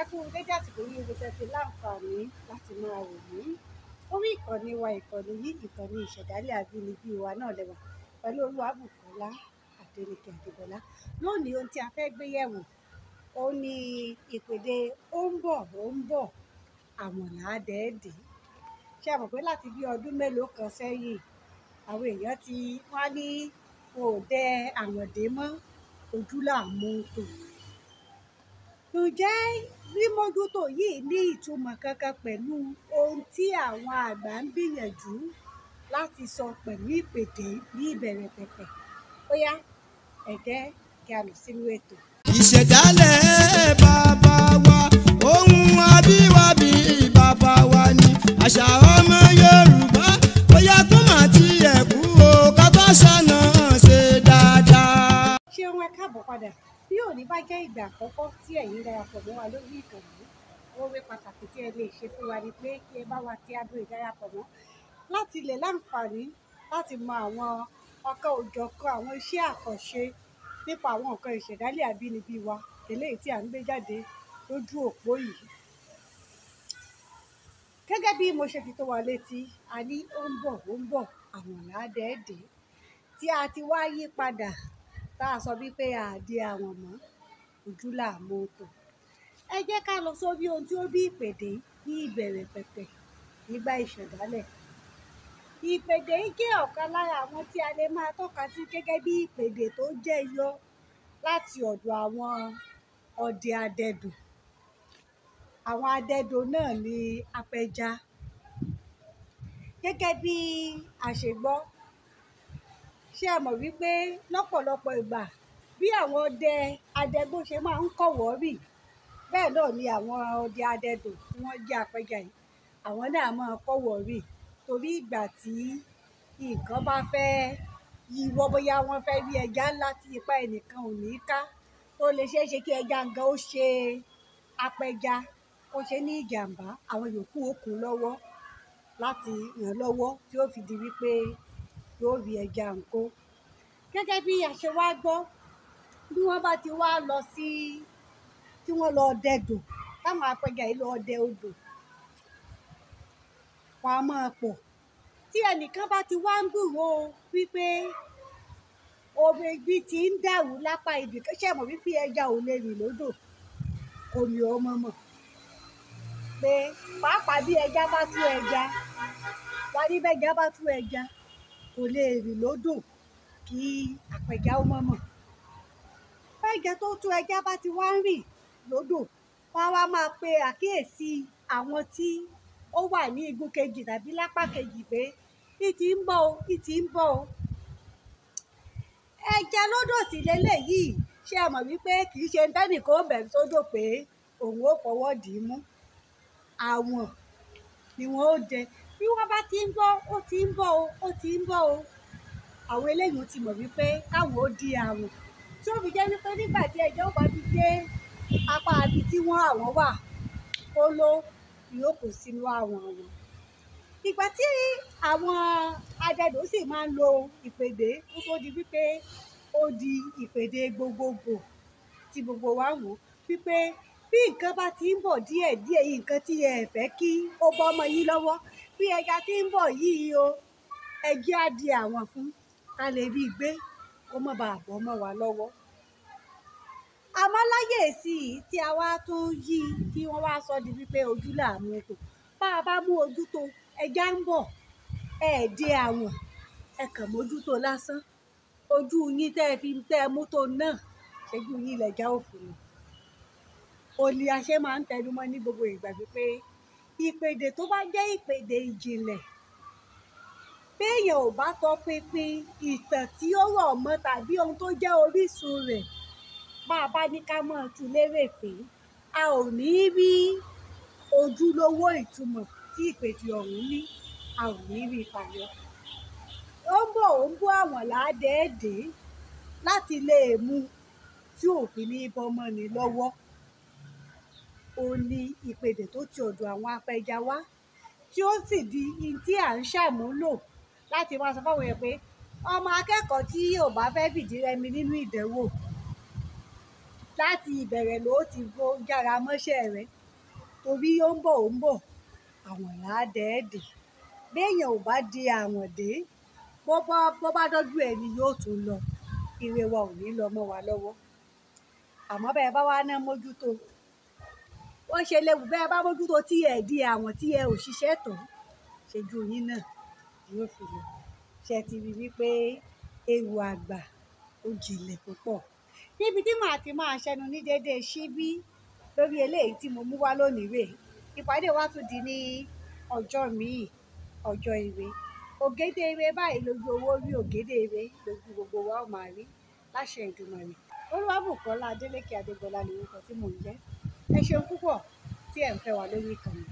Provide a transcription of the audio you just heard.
Kú dédé àsìkò yìí, ibi tẹ́ ti láǹfààní láti máa wò mí. Orí ìkànnì wa, ìkànnì yìí, ìkànnì ìṣẹ̀dálẹ̀ àbínibí wa náà lẹ́wà pẹ̀lú Olúwabùkọ́lá Adéníkẹ́ Adébọlá. Lónìí, ohun tí a fẹ́ gbé yẹ̀wò ó ní ìpèdè ó ń bọ̀, ó ń bọ̀, àwọn làádẹ́ẹ̀dẹ́. Ṣé a mọ̀ pé láti bí ọdún mélòó kan sẹ́yìn, àwọn èèyàn ti wá ní wọn ò dẹ àwọn dé mọ́, ojú là ń mú tò. Ǹjẹ́ mímójútó yìí ní ìtumọ̀ kankan pẹ̀lú ohun tí àwọn àgbà ń gbìyànjú láti sọ pẹ̀lú ìpèdè ní ìbẹ̀rẹ̀ pẹ̀pẹ̀? Ó yá, ẹ jẹ́ kí a lọ sínú ètò. Ìṣẹ̀dálẹ̀ bàbá wa, ohun abíwábí bàbá wa ni àṣà ọmọ Yorùbá. Bóyá kó má tiẹ̀ kú o, ká bá ṣàna ṣe dáadáa. Ṣé wọn káàbọ̀ padà? Bí òní bá jẹ́ ìgbà àkọ́kọ́ tí ẹ̀yin darapọ̀ mọ́ wa lórí ìkànnì, oore pàtàkì tí ẹ lè ṣe fún wa ni pé kí ẹ bá wa tẹ aago ìdarapọ̀ mọ́ láti lè láǹfààní láti mọ àwọn ọ̀kan òjọ̀kan àwọn iṣẹ́ àkànṣe nípa àwọn nǹkan ìṣẹ̀dálẹ̀ àbínibí wa eléyìí tí à ń gbé jáde lójú òpó yìí. Gẹ́gẹ́ bí mo ṣe fi tó wa létí, a ní ó ń bọ̀, ó ń bọ̀, àwọn làádẹ́ẹ̀dẹ́ tí a ti wá yí padà tá a sọ wípé àdé àwọn mọ́, ojú là ń mú tò. Ẹ jẹ́ ká lọ sórí ohun tí ó bí ìpèdè ní ìbẹ̀rẹ̀ pẹ̀pẹ̀ nígbà ìṣẹ̀dálẹ̀. Ìpèdè jẹ́ ọ̀kan lára àwọn tí a lè máa tọ́ka sí gẹ́gẹ́ bí ìpèdè tó jẹyọ láti ọ̀dọ̀ àwọn ọdẹ adẹdò. Àwọn adẹdò náà ni apẹja. Gẹ́gẹ́ bí a ṣe gbọ́, ṣé ẹ mọ̀ wípé lọ́pọ̀lọpọ̀ ìgbà bí àwọn ọdẹ adẹgbó ṣe máa ń kọ̀wọ́ rì, bẹ́ẹ̀ náà ni àwọn ọdẹ adẹdò tí wọ́n jẹ́ apẹja yìí, àwọn náà máa kọ̀wọ́ rì torí ìgbà tí nǹkan bá fẹ́ yíwọ́, bóyá wọ́n fẹ́ rí ẹja ńlá tí ipá ẹnìkan ò ní ká, tó lè ṣeé ṣe kí ẹja gan ó ṣe apẹja, ó ṣe ní ìjàmbá, àwọn yòókù ó kún lọ́wọ́ láti ràn lọ́wọ́ tí ó fi di wípé yóò rí ẹja ńkó. Gẹ́gẹ́ bí a ṣe wá gbọ́, bí wọ́n bá ti wá lọ sí tí wọ́n lọ dẹdò, táwọn apẹja yìí lọ dẹ odò, wọ́n á máa pọ̀. Tí ẹnìkan bá ti wá ń gbúròó wípé omi ibi tí ń dàrú lápá ibì kan, ṣé ẹ mọ̀ wípé ẹja ò lè rìn lódò, kò ní ọmọ mọ̀ pé pàápàá bí ẹja bá tú ẹja, wá ní bẹ́ẹ̀ ẹja bá tú ẹja kò lè rìn lódò kí apẹja ó mọ̀ mọ̀. Ẹja tó tú ẹja bá ti wá ń rìn lódò, wọ́n á wá máa pe àkíyèsí àwọn tí ó wà ní igun kejì tàbí lápá kejì pé ìtì ń bọ̀ o, ìtì ń bọ̀ o. Ẹja lódò sì leléyìí, ṣé ẹ mọ̀ wípé kì í ṣe tẹ́nìkan ó bẹ̀rù sódò pé òun ó fọwọ́ dì í mú. Àwọn ni wọ́n ó dẹ. Bí wọ́n bá ti ń gbọ́, ó ti ń bọ̀ o, ó ti ń bọ̀ o, àwọn eléyìí ti mọ̀ wípé káwọn ó di àwọn. Tí ó fi jẹ́ wípé nígbà tí ẹja ó bá fi dé apá ibi tí wọ́n àwọn wà, kó ló yóò kó sínú àwọn wọn. Ìgbà tí àwọn adẹdò sì máa ń lo ìpèdè kó tó di wípé ó di ìpèdè gbogbogbò tí gbogbo wa wò wípé bí nǹkan bá ti ń bọ̀ díẹ̀díẹ̀, nǹkan tí ẹ fẹ́ kí ó bọ́ ọmọ yín lọ́wọ́, bí ẹja tí ń bọ̀ yìí o, ẹ jẹ́ á di àwọn fún ká lè rí i gbé kó má baà bọ́ mọ́ wa lọ́wọ́. Àmọ́ láyé ìsinyìí tí a wá tún yí, tí wọ́n wá sọ di wípé ojú là ń mú tò. Bá a bá mú ojú tó, ẹja ń bọ̀, ẹ dé àwọn, ẹ kàn mójútó lásán. Ojú yín tẹ́ ẹ fi tẹ́ ẹ mú tó náà, ṣẹ́jú yín lẹja ó fi lọ. Òní a ṣe máa ń tẹnumọ́ ní gbogbo ìgbà wípé ìpèdè tó bá jẹ́ ìpèdè ìjìnlẹ̀, bí èèyàn ò bá tọpinpin ìtàn tí ó rọ̀ mọ́ tàbí ohun tó jẹ́ orísun rẹ̀, bá a bá ní ká máa tú lérèfé, a ò ní rí ojúlówó ìtumọ̀ tí ìpèdè ọ̀hún ní, a ò ní rí fàyọ. Ó ń bọ̀, ó ń bọ̀, àwọn làádẹ́ẹ̀dẹ́ láti lè mú tí ò fi ní bọ́ mọ́ni lọ́wọ́. Ó ní ìpèdè tó ti ọ̀dọ̀ àwọn apẹja wá, tí ó sì di ohun tí à ń ṣàmúlò láti máa sọ fún àwọn èèyàn pé ọmọ akẹ́kọ̀ọ́ tí ò bá fẹ́ fìdí rẹmi nínú ìdánwò, Láti ìbẹ̀rẹ̀ ló ti bó jára mọ́ṣẹ́ rẹ̀, torí ó ń bọ̀ ó ń bọ̀, àwọn làádẹ́ẹ̀dẹ̀. Béèyàn ò bá di àwọn dé, bó bá dọ́jú ẹ̀ ni yóò tún lọ. Ire wa ò ní lọ mọ́ wa lọ́wọ́. Àmọ́ bẹ́ẹ̀ bá wá ná mójútó, ó ṣe léwu bẹ́ẹ̀ bá mójútó tí ẹ di àwọn tí ẹ ò ṣiṣẹ́ tán, ṣejú yín náà yóò fi lọ. Ṣé ẹ ti rí wípé ewu àgbà ó jinlẹ̀ púpọ̀? Níbi tí màá ti máa ṣẹnu ní déédéé síbí lórí eléyìí tí mo mú wá lónìí rè. Ìpàdé wa tún di ní ọjọ́ míì, ọjọ́ ire. Ògèdè ire báyìí lójú owó rí, ògèdè ire lójú gbogbo wa ó máa rí. Láṣẹ Èdùmàrè. Olúwabùkọ́lá Adélékè Adégbọlá ni orúkọ tí mò ń jẹ́. Ẹ ṣeun púpọ̀ tí ẹ̀ ń fẹ́ wa lórí ìkànnì.